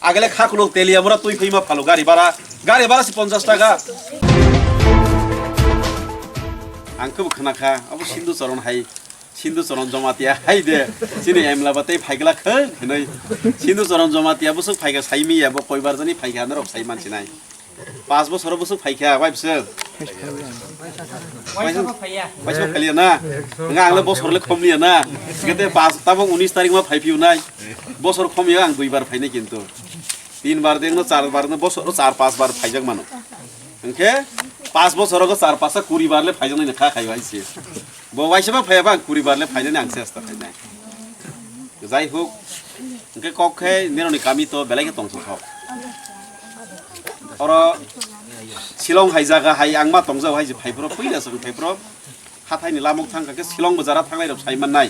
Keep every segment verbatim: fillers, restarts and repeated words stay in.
Agele kha kulo teliya mura twi phima phalo gari bara. Gari bara si ponchash taka. Ang kebo khna kha, abo Sindhu Charan hai. Sindhu Charan Jamatia hai de. Chini emla ba tei phaigla khang hinoi. Sindhu Charan Jamatia busuk phaiga saimi ya bo koibar jani phaiga norok sai mansinai. Pas bosor busuk phaikha, wai bwswk? Waisa phaiya. Waisa phaiya na? Nga ang le bosor le khomliya na? Gete pas tabo unis tarik ma phaipiu nai. Bosor khomya ang duibar phainai kintu. Tin bar dengno, char bar no, bosor char pas bar phaijak mano. Hwnkhe pas bosor go char pas kuri bar le phaijaknai kha khai waise. Bo waisa ma phaiya ba ang kuri bar le phainani ang chesta khainai. Jai hok, hwnkhe kok khe nironi kami to belai khe tongthok. Oro Shillong hai jaga hai ang ma tongjao hai je phaiphro puila se phaiphro. Hathai ni lamok thang kha khe Shillong bo jara thanglai rok sai mannai.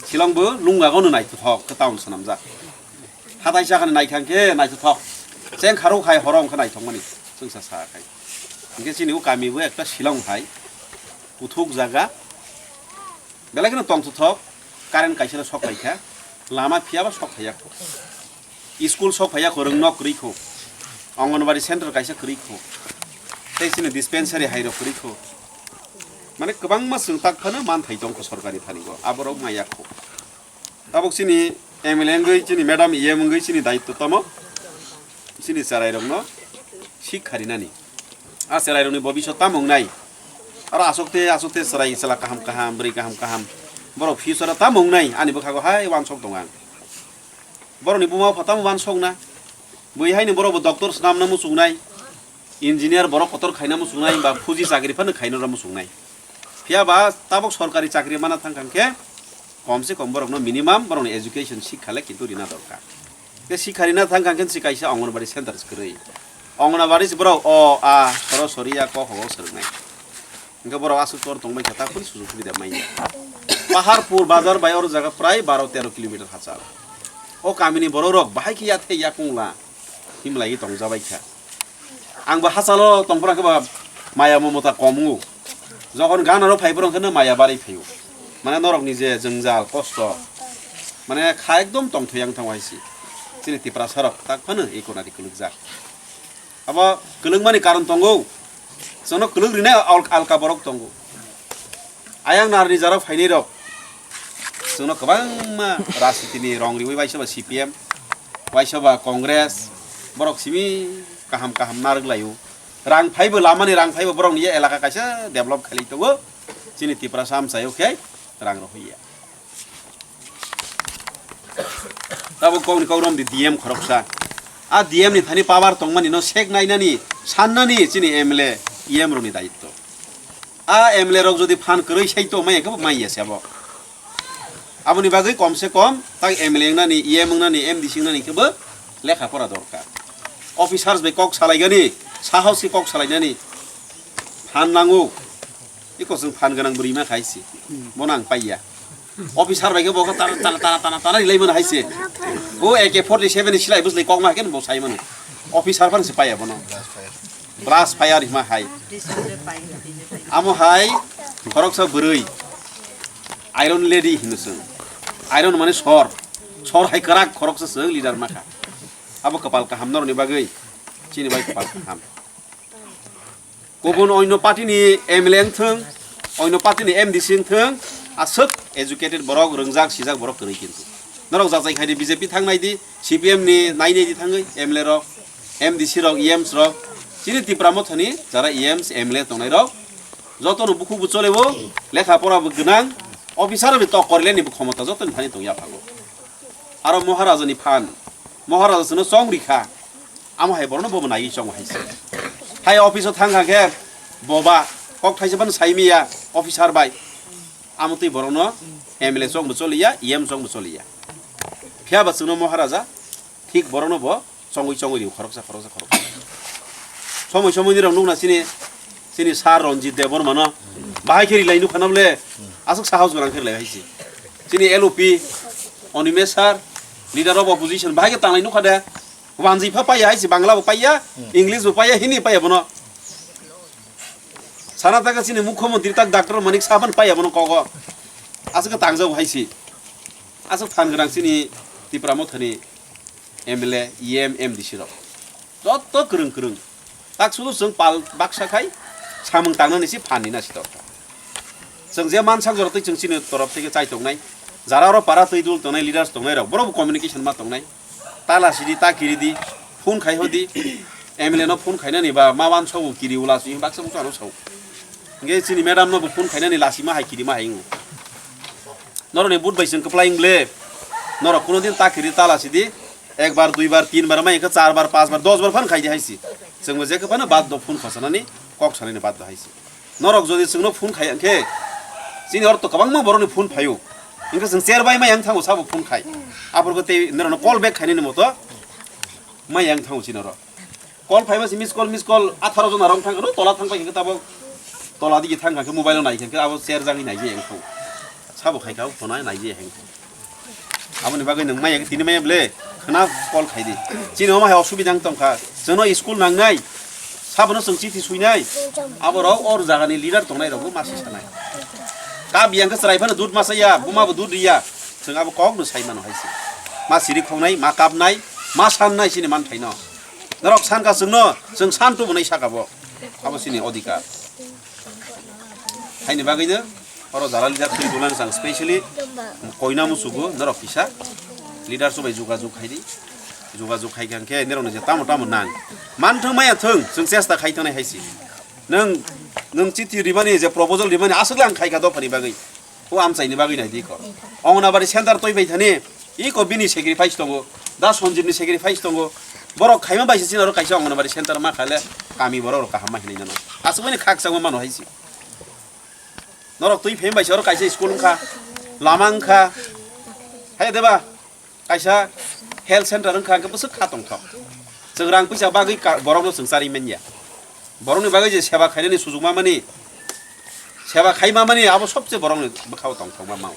Shillong bo lungga gono naithothok khe town swnamjak. Hathai sakha ni nai kha khe naithothok. Cheng kharok hai horo wngkha naithokmani chwngsa sa khai. Hwnkhe chini o kami bo ekta Shillong hai kuthuk jaga. Belai kheno tongthothok, current kaisa no sok phaikha, lama phiyaba sok phaiya kho. School sok phaiya kho, rwng nok kwrwi kho. Anganwadi center kaisa kwrwi kho. Tei chini dispensary hai rok kwrwi kho. Mane kwbangma chwng tak phano manthai tong kho sorkari thani go. Aborok maya kho. Tabuk chini M L A wngwi, chini madam E M wngwi chini daitto tamo? Chini chwrairokno sikha rinani. A chwrairokni bobiswt tamo wngnai? Aro aswk te, aswk te chwrai chwla kaham kaham, bwrwi kaham kaham. Borok future-o tamo wngnai? Ani bwkhago hai uansuk tongo ang. Borokni buma bupha tamo uansukna? Bui haino borokbo doctor swnamna muchungnai, engineer borok kotor khaina muchungnai, ba fuji chakri phano khainarok muchungnai. Phiya ba tabuk sorkari chakri mana thang kha khe, kom se kom borokno minimum borokni education sikha le kintu rina dorkar. Tei sikha rina thang kha khe se kaisa Anganwadi center se kwrwi. Anganwadi se borok o, a, soro, sori, ya, ko, ho, ho swrwngnai. Hingke borok aswk tor tongbai kha, ta phuri sujug subida manya. Paharpur bazar bai oro jaga prai baro tero kilometer hachal. O kamini borok rok bahai khe yathai yakung la himlai tongjabai kha. Ang bo hachalo tongphra khe ba maya momota kom wngo. Jokhon ganaro phai borok khe maya barwi phaio. Mane norokni je jwngjal kosto. Mane kha ekdom tongthoi yang thang waisi. Chini Tiprasa rok tak phano ekonadi kwlwkjak. Abo kwlwngmani karon tongo. Chwngno kwlwng rinai al-, alka borok tongo. Ayang narni jaro phainai rok. Chwngno kwbangma rajnitini rong riwi waisa ba C P M, waisa ba Congress, borok simi kaham kaham narwk laio. Rang phaibo lamani rang phaibo borokni ye elaka kaisa develop khailai tongo. Chini Tiprasa amchaio khe rang rohorya. Tabuk kokni kok romdi D M khoroksa. A D M ni thani power tongmani no sek nainani, sannani chini M L A, E M rokni daitto. A M L A rok jodi phan kwrwi sai to maya khe bo maya se abo. Aboni bagwi kom se kom tak M L A wngnani, E M wngnani, M D C wngnani khe bo lekha pora dorkar. Officers bai kok salaigani, sahos khe kok salainani phan nango. Iko chwng phan gwnang bwrwi ma khai se. Bono ang paiya. Officer bai khe bo khe tana, tana, tana, tana, tana rilai mano hai se. O A K forty seven ni silai bwslai kok ma khe bo sai mano. Officer phan se paiya bono. Brush fire hima hai. Amo hai khoroksa bwrwi. Iron lady hino chwng. Iron mane sor. Sor hai kwrak khoroksa chwng leader ma kha. Abo kwpal kaham norokni bagwi. Chini bai kwpal kaham. Kubun oino party ni M L A wngthwng, oino party ni M D C wngthwng, aswk educated borok, rwngjak, sijak borok kwrwi kintu. Norok jajai khai di B J P thang nai di, C P M ni nai nai di thangwi M L A rok, M D C rok, E Ms rok, chini Tipra Motha ni jara E Ms, M L A tongnai rok, joto no bukhuk bo chole bo, lekha pora bo gwnang, officer bo tok korle ni bo khomota joto ni thani tong ya phago. Aro Maharaja ni phan, Maharaja chwngno chong rikha. Amo hai borokno bobo naiwi chongo hai se. Hai office o thang kha khe boba kok thaisa phano sai miya officer bai. Amo twi borokno M L A chongbo choliya, E M chongbo choliya. Phiya ba chwngno Maharaja thik borokno bo chongwi chongwi rio khoroksa khoroksa khoroksa. Somoi somoi nirok nukna chini, chini sir Ranjit Debbarma no bahai khe rilai nukha na bole aswk sahos gwnang khe rilai hai se. Chini L O P Animesh sir, leader of opposition bahai khe tanglai nukha de. Wanjwi pha paiya hai se, Bangla bo paiya, English bo paiya, Hindi paiya bono. Sana taka chini mukhyamantri tak Doctor Manik Saha phan paiya bono kogo. Aswk tangjago hai se. Aswk phan gwnang chini Tipra Mothani M L A, E M, M D C rok. Joto kwrwng kwrwng. Tak sulu chwng pal baksa khai samung tangnani si phan ni na si tok. Chwng je mansak jora twi chwng chini torop theke chai tongnai. Jara oro para twi dul tongnai, leaders tongnai rok, borok bo communication ma tongnai. Ta lasi di, ta kiri di, phone khai hodi. M L A no phone khainani ba ma wan sobo kiri ula si baksa bukha no sao. Hingke chini madam no bo phone khainani lasi ma hai kiri ma hai wngo. Norok ni but bai chwng kwplai wng ble. Norok kuno din ta kiri ta lasi di. Ek bar, dui bar, tin bar, mai hingke char bar, panch bar, dos bar phan khai di hai si. Chwng bo je khe phano bad do phone khosanani, kok sanani bad do hai si. Norok jodi chwngno phone khai hingke, chini oro to kwbangma borokni phone phaio. Hingke chwng cher bai mai yang thango sabo phone khai. Aphuru tei norokno call back khainani moto mai yang thango chini oro. Call phaiba se miss call, miss call atharo jona rong thang khe tola thang pai khe tabok tola digi thang khe mobile nai khe abo cher jagwi nai je yang thango. Sabo khai kha phone nai je yang thango. Aboni bagwi nwng maya tini maya ble khna call khai di. Chini omo hai osubida wng tong kha. Chwngno school nangnai. Sabono chwng chithi suinai. Aborok or jagani leader tongnai rokbo ma si sanai. Kab yang khe chwrai phano dud ma saya, buma bo dud riya. Chwng abo kok no sai mano hai se. Ma siri khongnai, ma kapnai, ma sannai chini man thaino. Norok san kha chwngno, chwng san tubu nai saka bo. Abo chini odhikar. Haini bagwi no oro jara leader twi dulan sang specially koina musugo norok kisa leader sobai jogajog khai di, jogajog khai kha khe norok ni je tamo tamo nang man thung maya thung chwng chesta khai tongnai hai si nwng nwng chithi rimani je proposal rimani aswk le ang khai kha dophani bagwi o amchaini bagwi nai di ko Anganwadi center twi bai thani iko bini sacrifice tongo da Sanjib ni sacrifice tongo borok khaima bai se chini oro kaisa Anganwadi center ma khale kami borok rok kaham ma hinai nano aswk mani khak changma mano hai si. Norok twi phem bai se oro kaisa school wngkha, lama wngkha, hai de ba kaisa health center wngkha, hwnkhe bwswk kha tongthok. Chwng rang puisa bagwi ka-, borokno chwng charwi manya. Borokni bagwi je seba khainani sujuk mamani, seba khai mamani abo sobse borokni bwkhao tongthokma mao.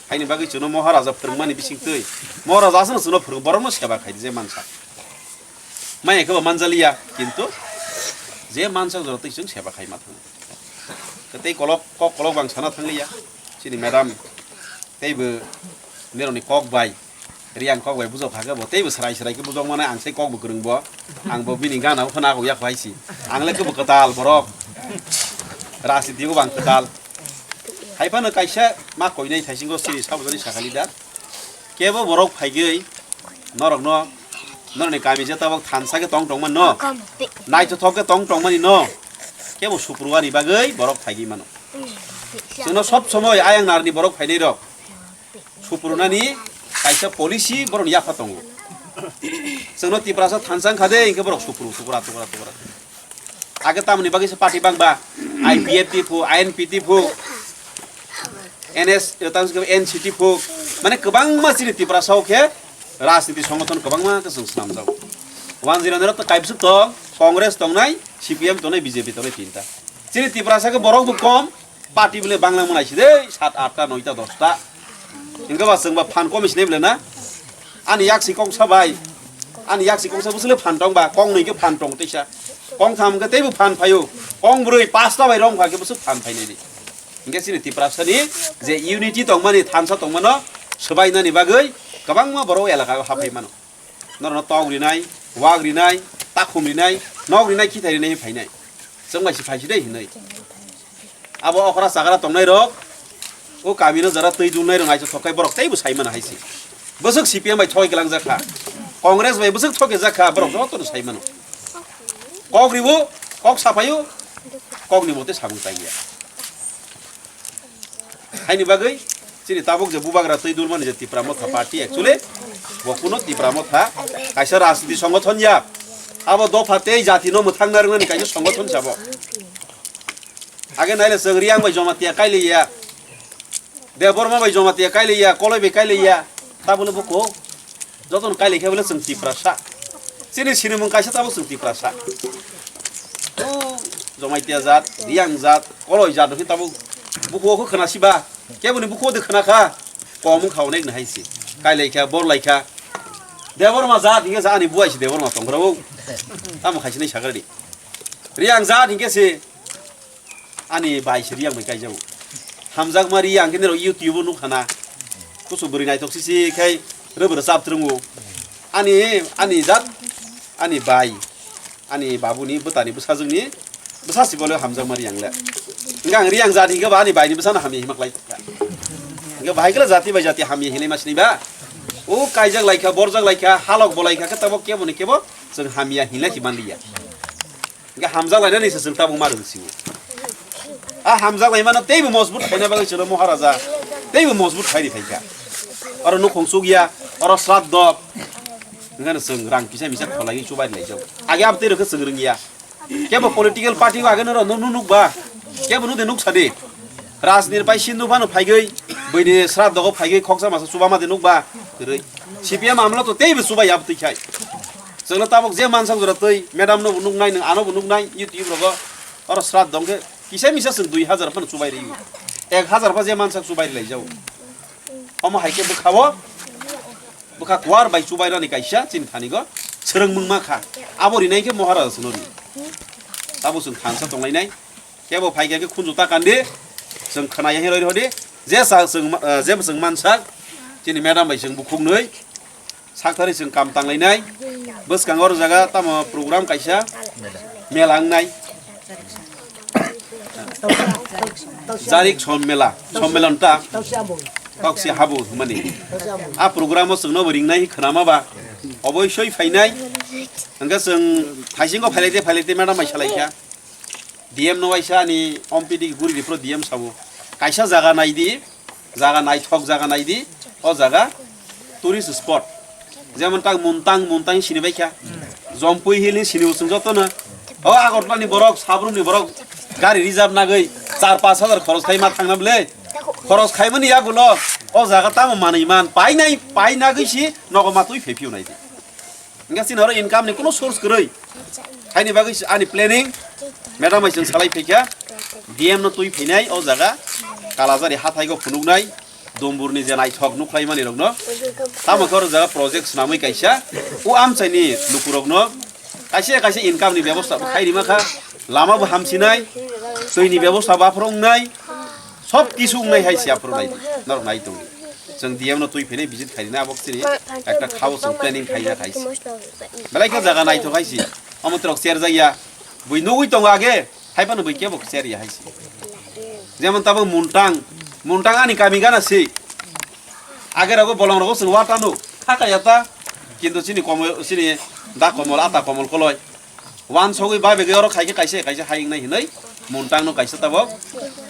Haini bagwi chwngno Moharaja phwrwngmani bisingtwi, Moharaja aswkno chwngno phwrwng, borokno seba khai di je mansa. Maya khe bo manjaliya, kintu je mansa jora twi chwng seba khai ma thango. Tei kolok, kok kolok bang sana thangliya. Chini madam teibo nirokni kok bai, Riang kok bai bujok kha khe bo teibo srai srai khe bujok mano, ang sai kok bo kwrwng bo. Ang bo bini gana bo khna kok yak hai si. Ang le kebo kwtal borok. Rajniti bo bang kwtal. Hai phano kaisa ma koinai thaisingo siri sabujani sakhali da. Kebo borok phaigwi norokno, norokni kami je tabok thansa khe tong tong mano, naithothok khe tong tong mani no, kebo supru ani bagwi borok phaigwi mano. Chwngno sob somoi ayang narni borok phainai rok suprunani kaisa policy borokni yapha tongo. Chwngno Tiprasa thansa wngkha de, hinkhe borok supru, supra, supra, supra. Age tamoni bagwi se party bangba, I P F T phu, I N P T phu, N S, tamo se N C T phu, mane kwbangma chini Tiprasa o khe rajniti songothon kwbangma khe chwng swnamjago. One zero nero to kaibswk tong, Congress tongnai, C P M tongnai, B J P tongnai tinta. Chini Tiprasa khe borok bo kom, party bole bangla mwnai si de, sat, atta, noita, dosta. Hinkhe ba chwng ba phan komi sinai bole na? Ani yaksi kongsa bai, ani yaksi kongsa bwswk le phan tong ba, kong nwi khe phan tong teisa. Kong tham khe teibo phan phaio, kong brwi pasta bai rong kha khe bwswk phan phainai di. Hinkhe chini Tiprasa ni je unity tongmani, thansa tongmano swbainani bagwi kwbangma borok elaka o haphai mano. Norokno tok rinai, wak rinai, takhum rinai, nok rinai, khithai rinai phainai. Chwng bai si phai si dei hinwi. Abo okra chakra tongnai rok, o kami no jara twi dulnai rok naisok thok khai borok teibo sai mano hai se. Bwswk C P M bai thoi glangjak kha, Congress bai bwswk thok jak kha, borok joto no sai mano. Kok ribo, kok saphaio, kok ni mote samung tangya. Haini bagwi chini tabuk je bubagra twi dulmani je Tipra Motha Party, actually bo kuno Tipra Motha kaisa rajniti songothon ya. Abo dopha tei jati no mwthangna rwnani kaisa songothon sabo. Age naile chwng Riang bai Jamatia kailaiya, Debbarma bai Jamatia kailaiya, Koloi bai kailaiya, tabole buko jotono kailai khe bole chwng Tiprasa. Chini sinimung kaisa tabuk chwng Tiprasa. O Jamatia jat, Riang jat, Koloi jat hwnwi tabuk bukuo khe khna siba. Keboni bukuo de khna kha. Kom wng kha onek nahai se. Kailai kha, bor lai kha. Debbarma jat hingke ani buai se Debbarma tong rw. Tamo khai sinai sagradi. Riang jat hingke se ani bai se Riang bai kaijago. Hamjakma Riang khe nirok YouTube o nukha na. Kusu bwrwi naithok sisi khai Rwbwrw chap twrwngo. Ani, ani jat, ani bai, ani babuni bwtani bwsajwkni bwsa sibole hamjakma riyang le. Hwnkhe ang riyang jat hinkhe ba ani baini bwsano hamya hinma klai. Hwnkhe bahai khe jati bai jati hamya hinwi ma sini ba. O kaijak laikha, borjak laikha, halok bo laikha khe tabok kebo ni kebo chwng hamya hinlai si manliya. Hingke hamjak lainani se chwng tabuk ma rwng sio. A hamjak laimano teibo mojbut khaina bagwi chwngno Maharaja teibo mojbut khairi phaikha. Oro nukhung chukya, oro sraddho. Hingkhe chwng rang kisa misa kholaiwi chubairi laijak. Age abtwi rokhe chwng rwngya. Kebo political party o age noro nunu nukba. Kebo nude nuksa de. Rajnir pai Sindhu phano phaigwi, bwini sraddho phaigwi khoksa masa chubama de nukba. Kwrwi. C P M amlo to teibo chubai abtwi khai. Chwngno tabuk je mansak jora twi, madam no bo nuknai, nwng ano bo nuknai, YouTube rogo, oro sraddho hwnkhe kisa misa chwng dui hazar phano chubai rwi. Ek hazar pha je mansak chubai rwi laijao. Omo hai khe bwkha-o, bwkha kuar bai chubai rani kaisa chini thani go, swrwng mung ma kha. Abo rinai khe Maharaja chwngno ri. Tabuk chwng thansa tonglainai. Kebo phai khe khunju ta kandi, chwng khwnaya hinwi roi rodi. Je sa chwng ma-, eh, je chwng mansak, chini madam bai chwng bukhuk nwi. Sakthari chwng kam tanglainai. Bwskango oro jaga tamo program kaisa mela wngnai. Jarik sommela, sommelon ta. Toksi habu hwnmani. A program o chwngno bo ringnai khwnama ba. Oboisoi phainai. Hwnkhe chwng thaisingo phailaite phailaite madam bai salaikha. D M no waisa ani ompidi guri di pro D M sabo. Kaisa jaga nai di, jaga naithok jaga nai di, o jaga tourist spot. Jemon tak Muntang, Muntang sini baikha. Jompui Hill ni sini usung joto no. O Agartala ni borok, Sabrum ni borok, gari reserve nagwi char pash hajar khoros khai ma thangna bwle. Khoros khai mani yagulo, o jaga tamo manwi man, painai, painagwi si nogo ma twi phai phiyunai di. Hingke chini oro income ni kuno source kwrwi. Haini bagwi se ani planning, madam bai chwng salai phaikha, D M no twi phainai o jaga, Kalajari hathai go phunuknai, Dumbur ni je naithok nukhlai mani rokno, tamo khe oro jaga project swnamwi kaisa, o amchai ni lukurokno kaisa kaisa income ni bebosta bo khai rima kha, lama bo hamsinai, twi ni bebosta bo aphuru wngnai, sob kisu wngnai hai se aphuru nai, norok nai tongo. Chwng D M no twi phainai visit khairina abo chini ekta khao chwng planning khaina khai se. Belai khe jaga naithok hai se. Omo trok cher jaya. Bui nugui tongo age. Hai phano bui kebo cher ya hai se. Jemon tabuk Muntang. Muntang ani kami gana se. Age rogo bolong rogo chwng watano. Khaka yata. Kintu chini komol, chini da komol, ata komol koloi. Wansogwi bai begwi oro khaikhe kaisa kaisa hayung nai hinwi Muntang no kaisa tabuk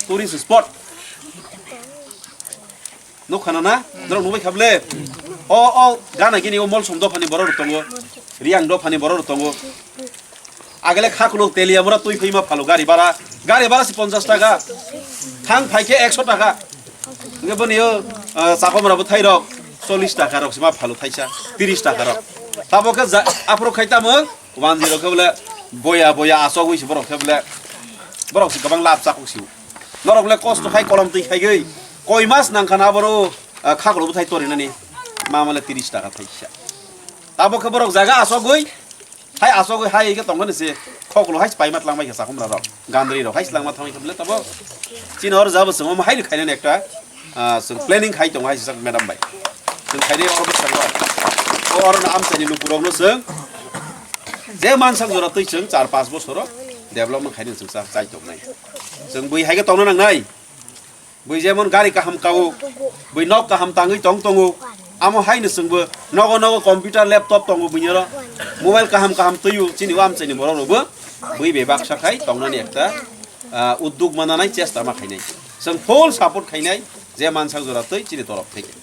tourist spot. Nuk khana na? Norok nukbai kha bwle? O, o, gana gini o Molsom dophani borok rok tongo. Riang dophani borok rok tongo. Agele khakuluk Teliamura twi phaima phalo gari bara. Gari bara si ponchash taka. Thang phaikhe ekso taka. Nge boni o, ah, Chakomra bwthai rok chollish taka rok sima phalo thaisa, trish taka rok. Tabo khe ja-, aphuru khai tamo? One zero khe bole boya boya asogwi se borok khe bole borok se kwbang lab chakuk se. Norok le kosto khai kolom twi khaigwi koi mas nang khana aboro, ah, khakulo bwthai torinani ma male trish taka thaisa. Tabo khe borok jaga asogwi hai asogwi hai khe tongmani se khakulo hai se paima twlang bai khe Chakomra rok gandri rok hai se langma thangwi khe bole tabo chini hor jabo chwng omo hai ni khainani ekta ah, chwng planning khai tongo hai sijak madam bai. Chwng khainai oro bwskango. O oro no amchaini lukurokno chwng je mansak jora twi chwng char panch bosoro development khainai chwng cha-, chai tongnai. Chwng bui hai khe tongna nangnai. Bui jemon gari kaham kao, bui nok kaham tangwi tong tongo. Amo hai no chwngbo nogo nogo computer, laptop tongo buini oro. Mobile kaham kaham twio chini o amchaini borok rokbo bui bebaksa khai tongnani ekta, ah, uddog mananai chesta ma khainai. Chwng full support khainai je mansak jora twi chini torof theke.